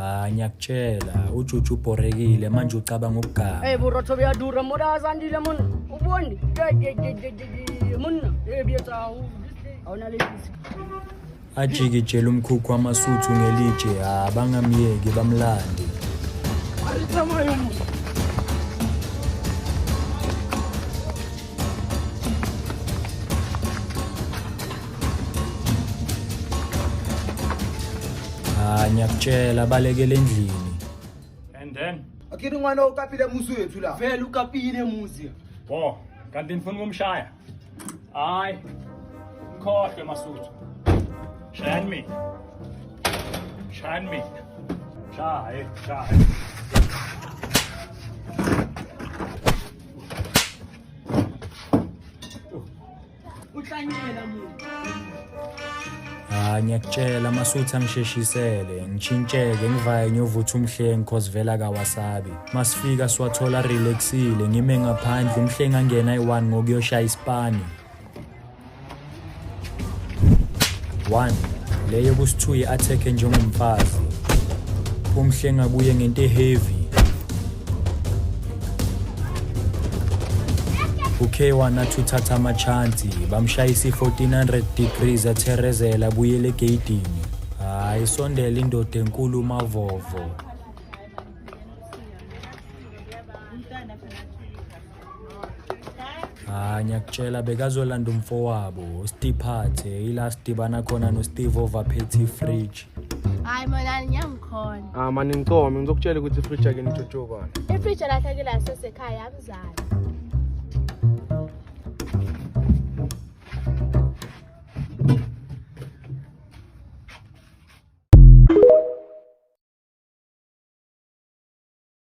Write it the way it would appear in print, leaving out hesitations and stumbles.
Ah ngiyakutshela uJuju ubhorekile manje ucabanga ukuganga. Hey borotho buyadura mona azandile monna. O bone? Ke ke ke ke ke monna. E biyetsa haholo. Ha ona le Ajikijele umkhukhu wamasuthu ngelitshe ha bangamyeki bamlande. Ha ngiyakutshela balekele endlini. And then Akiri ngwana ukapile muzi wethu la. Vele ukapile muzi. Bo, kanti nifuna ukumshaya? Hayi. Khohlwe Masuthu. Shayani mina. Shayani mina. Shaye, shaye. Uhlanyela muntu. Ha ngiyakutshela amasuthu angisheshisele ngishintsheke ngivaye ngiyovutha umhlengi cause vela kawasabi. Masifika siwathola relaxile ngime ngaphandle umhlengi angena ayi-one ngokuyoshaya isipani. 1 leyo kusithuye athekhe njengomfazi. Umhlengi abuye ngento eheavy. UK1 athi uthatha amachansi bamshayisa i-1400 degrees atherezela abuyele egeyidini. Hhayi sondela indoda enkulu uMavovo. Hayi ngiyakutshela bekazolanda umfowabo uStiphathe ila sidibana khona noSteve ovaphethe ifridge. Hayi mina ngiyangikhona. Ah mani ngicome ngizokutshela ukuthi ifridge yakhe nitshotshobani. Ifridge alahlekile yasesekhaya yamzala.